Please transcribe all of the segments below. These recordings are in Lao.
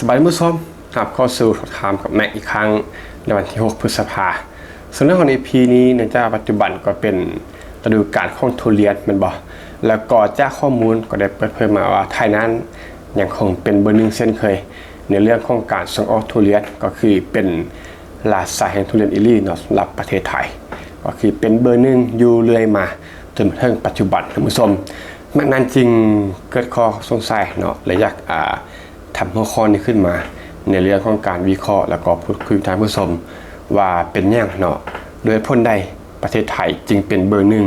ສະບາຍດີທ່ານຜູ້ຊົມ, ຮັບເຂົ້າສູ່ Talk Time ກັບແມັກອີກຄັ້ງ ໃນວັນທີຫົກ ພຶດສະພາ. ເຊິ່ງໃນຫົວຂໍ້ ອີພີ ນີ້ ເນື່ອງຈາກປັດຈຸບັນກໍເປັນລະດູການຂອງທຸລຽນແມ່ນບໍ່? ແລ້ວກໍຈາກຂໍ້ມູນກໍໄດ້ເປີດເຜີຍມາວ່າ ໄທນັ້ນຍັງຄົງເປັນເບີໜຶ່ງເຊັ່ນເຄີຍ ໃນເລື່ອງຂອງການສົ່ງອອກທຸລຽນ, ກໍຄືເປັນລາຊາແຫ່ງທຸລຽນອີ່ຫຼີເນາະ ສຳລັບປະເທດໄທ, ກໍຄືເປັນເບີໜຶ່ງຢູ່ເລື້ອຍມາ ຈົນມາເຖິງປັດຈຸບັນ ທ່ານຜູ້ຊົມ. ແມັກນັ້ນຈຶ່ງເກີດຂໍ້ສົງໄສເນາະ ແລະ ຢາກ ອ່າ ທຳຫົວຂໍ້ນີ້ຂຶ້ນມາ ໃນເລື່ອງຂອງການວິເຄາະ ແລ້ວກໍພູດຄຸຍກັບທ່ານຜູ້ຊົມວ່າເປັນຫຍັງເນາະ ດ້ວຍເຫດຜົນໃດປະເທດໄທຈຶ່ງເປັນເບີໜຶ່ງ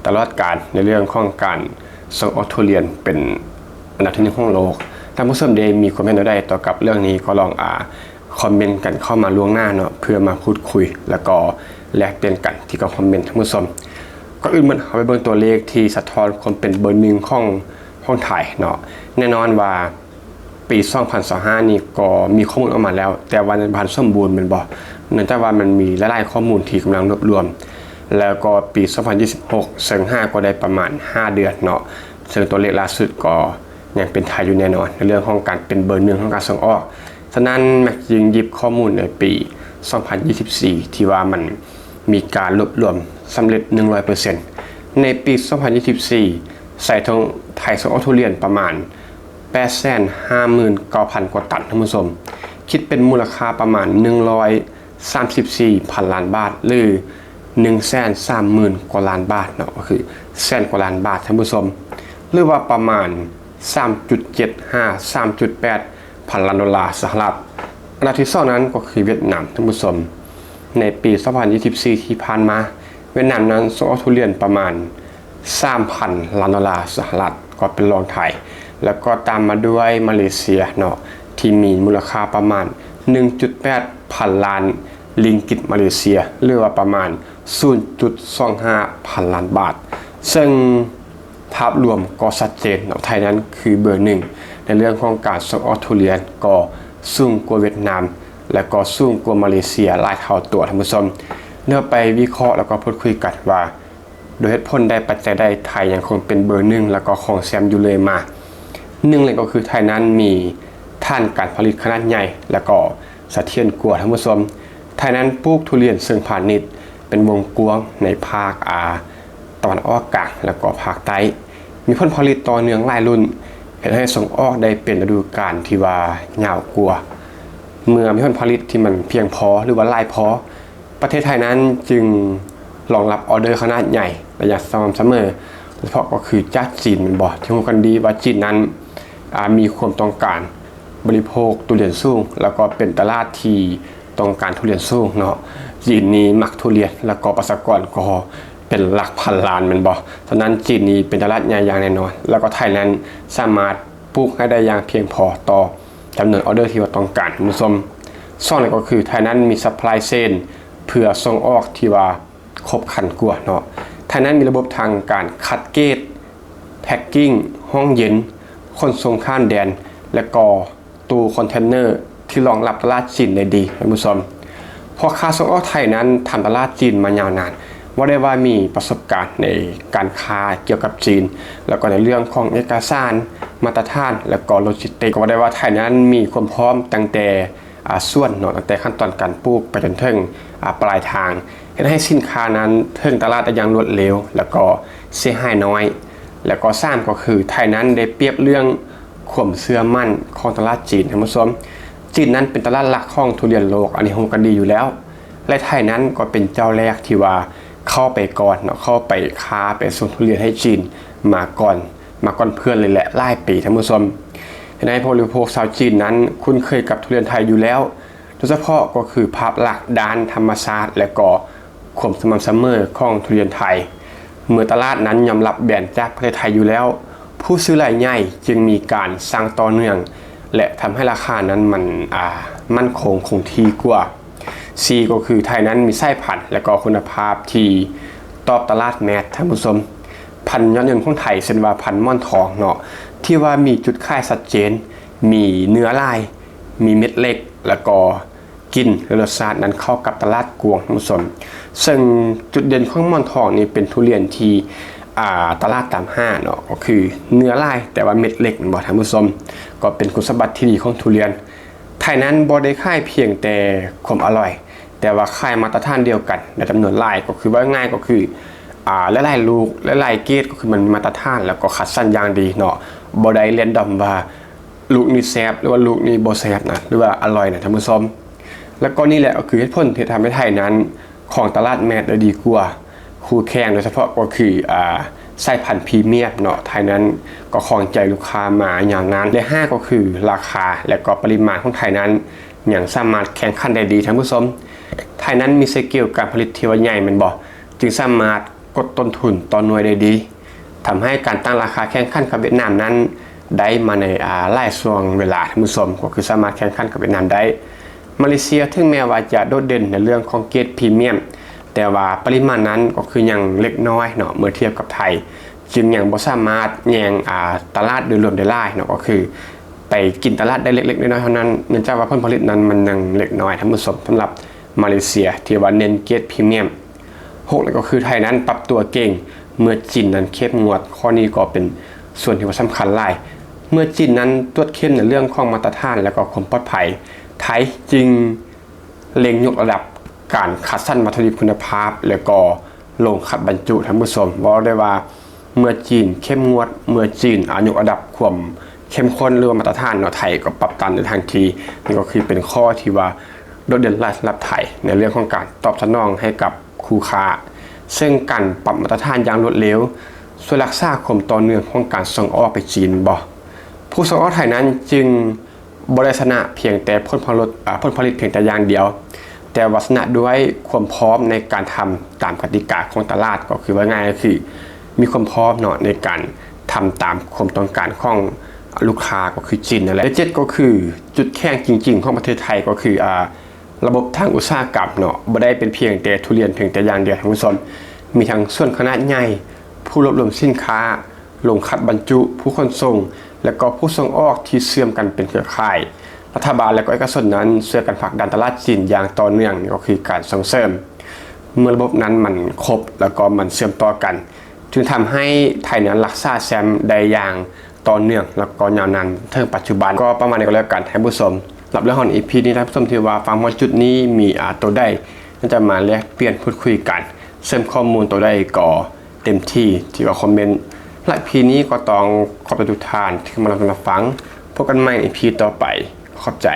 ຕະຫຼອດການ ໃນເລື່ອງຂອງການສົ່ງອອກທຸລຽນເປັນອັນດັບທີໜຶ່ງຂອງໂລກ. ທ່ານຜູ້ຊົມເດມີຄວາມເຫັນແນວໃດຕໍ່ກັບເລື່ອງນີ້ ກໍລອງ ອ່າ ຄອມເມັນກັນເຂົ້າມາລ່ວງໜ້າເນາະ ເພື່ອມາພູດຄຸຍ ແລ້ວກໍແລກປ່ຽນກັນທີ່ກ່ອງຄອມເມັນ ທ່ານຜູ້ຊົມ. ກ່ອນອື່ນໝົດ ເຮົາໄປເບິ່ງຕົວເລກທີ່ສະທ້ອນຄວາມເປັນເບີໜຶ່ງຂອງ ຂອງໄທເນາະ. ແນ່ນອນວ່າ ປີສອງພັນຊາວຫ້ານີ້ກໍມີຂໍ້ມູນອອກມາແລ້ວ ແຕ່ວ່າຍັງບໍ່ທັນສົມບູນແມ່ນບໍ່? ເນື່ອງຈາກວ່າມັນມີຫຼາຍໆຂໍ້ມູນທີ່ກຳລັງລວບລວມ. ແລ້ວກໍປີສອງພັນຊາວຫົກ ເຊິ່ງຫາກໍໄດ້ປະມານຫ້າເດືອນເນາະ, ເຊິ່ງຕົວເລກລ່າສຸດກໍຍັງເປັນໄທຢູ່ແນ່ນອນ ໃນເລື່ອງຂອງການເປັນເບີໜຶ່ງຂອງການສົ່ງອອກ. ສະນັ້ນ ແມັກຈຶ່ງຫຍິບຂໍ້ມູນໃນປີສອງພັນຊາວສີ່ ທີ່ວ່າມັນມີການລວບລວມສຳເລັດໜຶ່ງຮ້ອຍເປີເຊັນ. ໃນປີສອງພັນຊາວສີ່ ໃສ່ທອງໄທສົ່ງອອກທຸລຽນປະມານ ແປດແສນຫ້າໝື່ນເກົ້າພັນກວ່າຕັນ ທ່ານຜູ້ຊົມ, ຄິດເປັນມູນລະຄ່າປະມານໜຶ່ງຮ້ອຍສາມສິບສີ່ພັນລ້ານບາດ ຫຼື ໜຶ່ງແສນສາມໝື່ນກວ່າລ້ານບາດເນາະ, ກໍຄືແສນກວ່າລ້ານບາດ ທ່ານຜູ້ຊົມ, ຫຼືວ່າປະມານສາມຈຸດເຈັດຫາສາມຈຸດແປດພັນລ້ານໂດລາສະຫະລັດ. ອັນດັບທີສອງນັ້ນກໍຄືຫວຽດນາມ ທ່ານຜູ້ຊົມ. ໃນປີສອງພັນຊາວສີ່ທີ່ຜ່ານມາ, ຫວຽດນາມນັ້ນສົ່ງອອກທຸລຽນປະມານ ສາມພັນລ້ານໂດລາສະຫະລັດ ກໍເປັນລອງໄທ, ແລ້ວກໍຕາມມາດ້ວຍມາເລເຊຍເນາະ ທີ່ມີມູນລະຄ່າປະມານໜຶ່ງຈຸດແປດພັນລ້ານລິງກິດມາເລເຊຍ ຫຼືວ່າປະມານສູນຈຸດສອງຫ້າພັນລ້ານບາດ. ເຊິ່ງພາບລວມກໍຊັດເຈນເນາະ, ໄທນັ້ນຄືເບີໜຶ່ງໃນເລື່ອງຂອງການສົ່ງອອກທຸລຽນ, ກໍສູງກວ່າຫວຽດນາມ ແລະ ກໍສູງກວ່າມາເລເຊຍຫຼາຍເທົ່າຕົວ, ທ່ານຜູ້ຊົມ. ເຮົາໄປວິເຄາະ ແລ້ວກໍພູດຄຸຍກັນວ່າ ດ້ວຍເຫດຜົນໃດ ປັດໄຈໃດ ໄທຍັງຄົງເປັນເບີໜຶ່ງ ແລ້ວກໍຄອງແຊ້ມຢູ່ເລື້ອຍມາ. ໜຶ່ງເລີຍກໍຄືໄທນັ້ນມີຖານການຜະລິດຂະໜາດໃຫຍ່ ແລ້ວກໍສະຖຽນກວ່າ, ທ່ານຜູ້ຊົມ. ໄທນັ້ນປູກທຸລຽນເຊີງພານິດເປັນວົງກວ້າງໃນພາກ ອາ ຕາເວັນອອກກາງ ແລ້ວກໍພາກໃຕ້, ມີຜົນຜະລິດຕໍ່ເນື່ອງຫຼາຍລຸ້ນ ເຮັດໃຫ້ສົ່ງອອກໄດ້ເປັນລະດູການທີ່ວ່າຍາວກວ່າ. ເມື່ອມີຜົນຜະລິດທີ່ມັນພຽງພໍ ຫຼືວ່າຫຼາຍພໍ, ປະເທດໄທນັ້ນຈຶ່ງລອງຮັບອອເດີຂະໜາດໃຫຍ່ໄດ້ຢ່າງສະໝ່ຳສະເໝີ, ໂດຍສະເພາະກໍຄືຈາກຈີນແມ່ນບໍ່? ທີ່ຮູ້ກັນດີວ່າຈີນນັ້ນ ອາ ມີຄວາມຕ້ອງການບໍລິໂພກທຸລຽນສູງ ແລ້ວກໍເປັນຕະຫຼາດທີ່ຕ້ອງການທຸລຽນສູງເນາະ. ຈີນນີ້ມັກທຸລຽນ ແລ້ວກໍປະຊາກອນກໍເປັນຫຼັກພັນລ້ານແມ່ນບໍ່? ສະນັ້ນ ຈີນນີ້ເປັນຕະຫຼາດໃຫຍ່ຢ່າງແນ່ນອນ, ແລ້ວກໍໄທນັ້ນສາມາດ ປູກໃຫ້ໄດ້ຢ່າງພຽງພໍຕໍ່ຈຳນວນອອເດີທີ່ວ່າຕ້ອງການ, ທ່ານຜູ້ຊົມ. ສອງເລີຍກໍຄືໄທນັ້ນມີ supply chain ເພື່ອສົ່ງອອກທີ່ວ່າຄົບຄັນກວ່າເນາະ. ໄທນັ້ນມີລະບົບທັງການຄັດເກດ, packing, ຫ້ອງເຢັນ, ຂົນສົ່ງຂ້າມແດນ ແລະ ກໍຕູ້ຄອນເທນເນີທີ່ລອງຮັບຕະຫຼາດຈີນໄດ້ດີ, ທ່ານຜູ້ຊົມ. ພໍ່ຄ້າສົ່ງອອກໄທນັ້ນທຳຕະຫຼາດຈີນມາຍາວນານ, ເວົ້າໄດ້ວ່າມີປະສົບການໃນການຄ້າກ່ຽວກັບຈີນ, ແລ້ວກໍໃນເລື່ອງຂອງເອກະສານ, ມາດຕະຖານ ແລ້ວກໍໂລຈິສຕິກ. ກໍເວົ້າໄດ້ວ່າໄທນັ້ນມີຄວາມພ້ອມຕັ້ງແຕ່ ອາ ສວນເນາະ, ຕັ້ງແຕ່ຂັ້ນຕອນການປູກໄປຈົນເຖິງ ອາ ປາຍທາງ, ເຮັດໃຫ້ສິນຄ້ານັ້ນເຖິງຕະຫຼາດໄດ້ຢ່າງລວດເລັວ ແລ້ວກໍເສຍຫາຍນ້ອຍ. ແລ້ວກໍສາມ ກໍຄືໄທນັ້ນໄດ້ປຽບເລື່ອງຄວາມເຊື່ອໝັ້ນຂອງຕະຫຼາດຈີນ, ທ່ານຜູ້ຊົມ. ຈີນນັ້ນເປັນຕະຫຼາດຫຼັກຂອງທຸລຽນໂລກ, ອັນນີ້ຮູ້ກັນດີຢູ່ແລ້ວ. ແລະ ໄທນັ້ນກໍເປັນເຈົ້າແລກທີ່ວ່າເຂົ້າໄປກ່ອນເນາະ, ເຂົ້າໄປຄ້າໄປສົ່ງທຸລຽນໃຫ້ຈີນມາກ່ອນ, ມາກ່ອນເພື່ອນເລີຍແຫຼະ ຫຼາຍປີ, ທ່ານຜູ້ຊົມ. ເຮັດໃຫ້ຜູ້ບໍລິໂພກຊາວຈີນນັ້ນຄຸ້ນເຄີຍກັບທຸລຽນໄທຢູ່ແລ້ວ, ໂດຍສະເພາະກໍຄືພາບລັກດ້ານທຳມະຊາດ ແລະ ກໍຄວາມສະໝ່ຳສະເໝີຂອງທຸລຽນໄທ. ເມື່ອຕະຫຼາດນັ້ນຍອມຮັບແບນຈາກປະເທດໄທຢູ່ແລ້ວ, ຜູ້ຊື້ລາຍໃຫຍ່ຈຶ່ງມີການສັ່ງຕໍ່ເນື່ອງ ແລະ ທຳໃຫ້ລາຄານັ້ນມັນ ອາ ໝັ້ນຄົງຄົງທີ່ກວ່າ. ສີ່ ກໍຄືໄທນັ້ນມີສາຍພັນ ແລະ ກໍຄຸນນະພາບທີ່ຕອບຕະຫຼາດແມສ, ທ່ານຜູ້ຊົມ. ພັນຍອດນິຍົມຂອງໄທ ເຊັ່ນວ່າພັນໝອນທອງເນາະ ທີ່ວ່າມີຈຸດຂາຍຊັດເຈນ, ມີເນື້ອຫຼາຍ, ມີເມັດເລັກ ແລ້ວກໍ ກິ່ນ ແລະ ລົດຊາດນັ້ນເຂົ້າກັບຕະຫຼາດກວ້າງ, ທ່ານຜູ້ຊົມ. ເຊິ່ງຈຸດເດັ່ນຂອງໝອນທອງນີ້ເປັນທຸລຽນທີ່ ອາ ຕະຫຼາດຕາມຫາເນາະ, ກໍຄືເນື້ອຫຼາຍແຕ່ວ່າເມັດເລັກ, ແມ່ນບໍ່ ທ່ານຜູ້ຊົມ? ກໍເປັນຄຸນສົມບັດທີ່ດີຂອງທຸລຽນ. ໄທນັ້ນບໍ່ໄດ້ຂາຍພຽງແຕ່ຄວາມອະລ່ອຍ, ແຕ່ວ່າຂາຍມາດຕະຖານດຽວກັນໃນຈຳນວນຫຼາຍ, ກໍຄືເວົ້າງ່າຍກໍຄື ອ່າ ຫຼາຍໆລູກ ຫຼາຍໆເກຣດ ກໍຄືມັນມີມາດຕະຖານ ແລ້ວກໍຄັດສັນຢ່າງດີເນາະ, ບໍ່ໄດ້ແຣນດອມວ່າລູກນີ້ແຊບ ຫຼືວ່າລູກນີ້ບໍ່ແຊບນະ ຫຼືວ່າອະລ່ອຍນະທ່ານຜູ້ຊົມ. ແລ້ວກໍນີ້ແຫຼະກໍຄືເຫດຜົນທີ່ເຮັດໃຫ້ໄທນັ້ນ ຄອງຕະຫຼາດແມດໄດ້ດີກວ່າຄູ່ແຂ່ງ, ໂດຍສະເພາະກໍຄື ອ່າ ສາຍພັນພຣີມຽມເນາະ, ໄທນັ້ນກໍຄອງໃຈລູກຄ້າມາຍາວນານ. ແລະ ຫ້າ ກໍຄືລາຄາ ແລະ ກໍປະລິມານຂອງໄທນັ້ນຍັງສາມາດແຂ່ງຂັນໄດ້ດີທ່ານຜູ້ຊົມ. ໄທນັ້ນມີໄຊເກວການຜະລິດທີ່ວ່າໃຫຍ່ແມ່ນບໍ່? ຈຶ່ງສາມາດກົດຕົ້ນທຶນຕໍ່ໜ່ວຍໄດ້ດີ, ທຳໃຫ້ການຕັ້ງລາຄາແຂ່ງຂັນກັບຫວຽດນາມນັ້ນໄດ້ມາໃນ ອ່າ ຫຼາຍຊ່ວງເວລາທ່ານຜູ້ຊົມ, ກໍຄືສາມາດແຂ່ງຂັນກັບຫວຽດນາມໄດ້. ມາເລເຊຍເຖິງແມ່ວ່າຈະໂດດເດັ່ນໃນເລື່ອງຂອງເກຣດພຣີມຽມ, ແຕ່ວ່າປະລິມານນັ້ນກໍຄືຍັງເລັກນ້ອຍເນາະ ເມື່ອທຽບກັບໄທ, ຈຶ່ງຍັງບໍ່ສາມາດແຍ່ງ ອ່າ ຕະຫຼາດໂດຍລວມໄດ້ຫຼາຍເນາະ, ກໍຄືໄປກິນຕະຫຼາດໄດ້ເລັກໆນ້ອຍໆເທົ່ານັ້ນ, ເນື່ອງຈາກວ່າຜົນຜະລິດນັ້ນມັນຍັງເລັກນ້ອຍທ່ານຜູ້ຊົມ, ສຳລັບມາເລເຊຍທີ່ວ່າເນັ້ນເກຣດພຣີມຽມ. ຫົກ ແລ້ວກໍຄືໄທນັ້ນປັບຕົວເກັ່ງເມື່ອຈີນນັ້ນເຂັ້ມງວດ, ຂໍ້ນີ້ກໍເປັນສ່ວນທີ່ວ່າສຳຄັນຫຼາຍ. ເມື່ອຈີນນັ້ນກວດເຂັ້ມໃນເລື່ອງຂອງມາດຕະຖານ ແລ້ວກໍຄວາມປອດໄພ, ໄທຈຶ່ງເລັ່ງຍົກລະດັບການຄັດສັນວັດຖຸດິບຄຸນນະພາບ ແລ້ວກໍໂຮງຄັດບັນຈຸ. ທ່ານຜູ້ຊົມ, ເວົ້າໄດ້ວ່າເມື່ອຈີນເຂັ້ມງວດ, ເມື່ອຈີນ ອາ ຍົກລະດັບຄວາມເຂັ້ມຂຸ້ນ ຫຼືວ່າມາດຕະຖານເນາະ, ໄທກໍປັບຕາມໃນທັນທີ. ນີ້ກໍຄືເປັນຂໍ້ທີ່ວ່າ ໂດດເດັ່ນຫຼາຍສຳລັບໄທໃນເລື່ອງຂອງການຕອບສະໜອງໃຫ້ກັບຄູ່ຄ້າ, ເຊິ່ງການປັບມາດຕະຖານຢ່າງລວດເລັວ ຊ່ວຍຮັກສາຄວາມຕໍ່ເນື່ອງຂອງການສົ່ງອອກໄປຈີນບໍ່? ຜູ້ສົ່ງອອກໄທນັ້ນຈຶ່ງບໍ່ໄດ້ຊະນະພຽງແຕ່ຜົນຜະລິດ ອາ ຜົນຜະລິດພຽງແຕ່ຢ່າງດຽວ, ແຕ່ວ່າຊະນະດ້ວຍຄວາມພ້ອມໃນການທຳຕາມກະຕິກາຂອງຕະຫຼາດ, ກໍຄືເວົ້າງ່າຍກໍຄືມີຄວາມພ້ອມເນາະ ໃນການທຳຕາມຄວາມຕ້ອງການຂອງລູກຄ້າ ກໍຄືຈີນນັ້ນແຫຼະ. ແລະ ເຈັດ ກໍຄືຈຸດແຂງຈິງໆຂອງປະເທດໄທ ກໍຄື ອາ ລະບົບທາງອຸດສາຫະກຳເນາະ, ບໍ່ໄດ້ເປັນພຽງແຕ່ທຸລຽນພຽງແຕ່ຢ່າງດຽວທ່ານຜູ້ຊົມ, ມີທັງສວນຂະໜາດໃຫຍ່, ຜູ້ລວບລວມສິນຄ້າ, ໂຮງຄັດບັນຈຸ, ຜູ້ຂົນສົ່ງ ແລະ ກໍຜູ້ສົ່ງອອກທີ່ເຊື່ອມກັນເປັນເຄືອຂ່າຍ. ລັດຖະບານ ແລະ ກໍເອກະຊົນນັ້ນຊ່ວຍກັນຜັກດັນຕະຫຼາດຈີນຢ່າງຕໍ່ເນື່ອງ, ນີ້ກໍຄືການສົ່ງເສີມ. ເມື່ອລະບົບນັ້ນມັນຄົບ ແລ້ວກໍມັນເຊື່ອມຕໍ່ກັນ, ຈຶ່ງທຳໃຫ້ໄທນັ້ນຮັກສາແຊ້ມໄດ້ຢ່າງຕໍ່ເນື່ອງ ແລ້ວກໍຍາວນານເຖິງປັດຈຸບັນ. ກໍປະມານນີ້ກໍແລ້ວກັນທ່ານຜູ້ຊົມ, ສຳລັບເລື່ອງຂອງ ອີ ພີ ນີ້ ທ່ານຜູ້ຊົມທີ່ວ່າຟັງມາຮອດຈຸດນີ້ ມີ ອາ ໂຕໃດ ຈະມາແລກປ່ຽນພູດຄຸຍກັນ, ເສີມຂໍ້ມູນໂຕໃດກໍເຕັມທີ່ທີ່ວ່າຄອມເມັນ. ແລະ ອີ ພີ ນີ້ກໍຕ້ອງຂອບໃຈທຸກທ່ານທີ່ເຂົ້າມາຮັບຊົມຮັບຟັງ. ພົບກັນໃໝ່ໃນ ອີ ພີ ຕໍ່ໄປ. ຂອບໃຈ.